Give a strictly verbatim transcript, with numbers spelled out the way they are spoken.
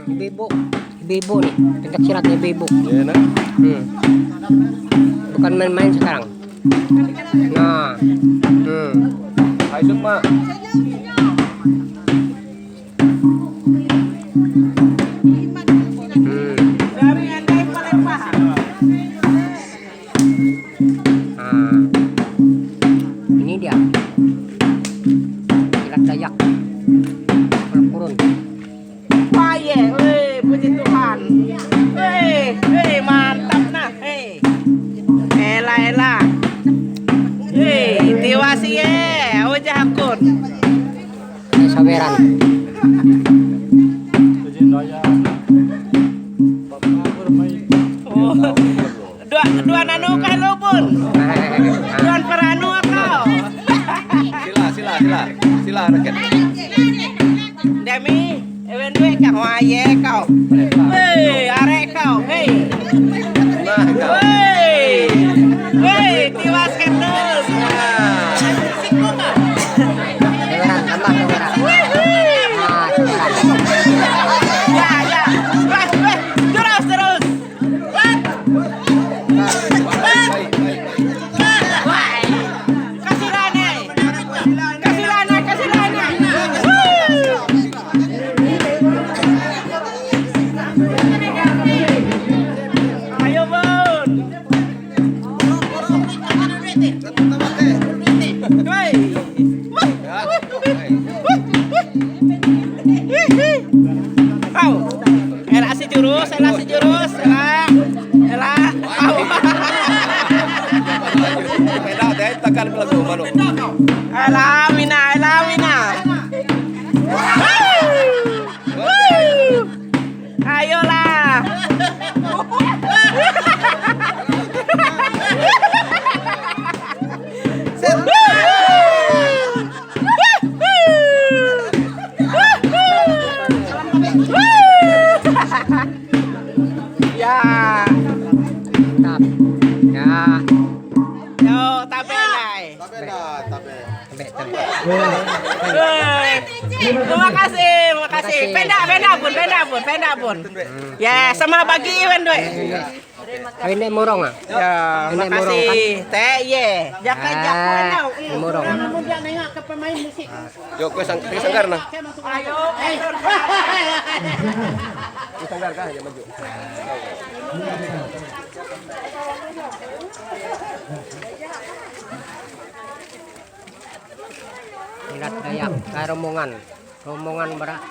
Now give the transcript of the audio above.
Ibu-ibu, ibu-ibu nih, pencak silat ibu-ibu. Iya, nah. Hmm. Bukan main-main sekarang. Nah, hmm. Ayo, Sukma. Hmm. Nah, ini dia. Silat Dayak. Kurun-kurun. Wah, ye, weh, puji Tuhan. Weh, weh, mantap nah, hei. Ela, ela. Hei, tiwas ye, ujah akun. Saweran. Oh. Dua, dua nanu kah lubun? Dua peranu kau. Sila, sila, sila. Sila, rakyat. Demi, ewen due kah waye kau. Hei, are kau. Hei. Nah, kau. Hei. Hei, tiwas ketus. Nah. Saweran, tambah saweran. Nah, saweran. Ya, ya. Weh, weh. Terus, terus. Ayo, Bun. Woi. Au. Ela sijurus, ela sijurus, ela. Ela. Au. Beda deh, tekan lagu baru. Ela mina, ela mina. Ayolah. Ya. Mantap. Ya. Yo, tabe, Nay. Tabe dah, tabe. Tabe, tabe. Hei. Terima kasih, terima kasih. Penda, penda pun, penda pun, penda pun. Ya, sama bagi Iwan doi. Ayo, ini murong, ah. Ya, ini murong, kan? Makasih. Teh, ye. Jaka, jaka, ah, ini murong. Yo, kue sang-, kue sanggar nah. Ayo. Kue sanggar kah, ya, maju. Silat Dayak, eh, rombongan. Rombongan bara-,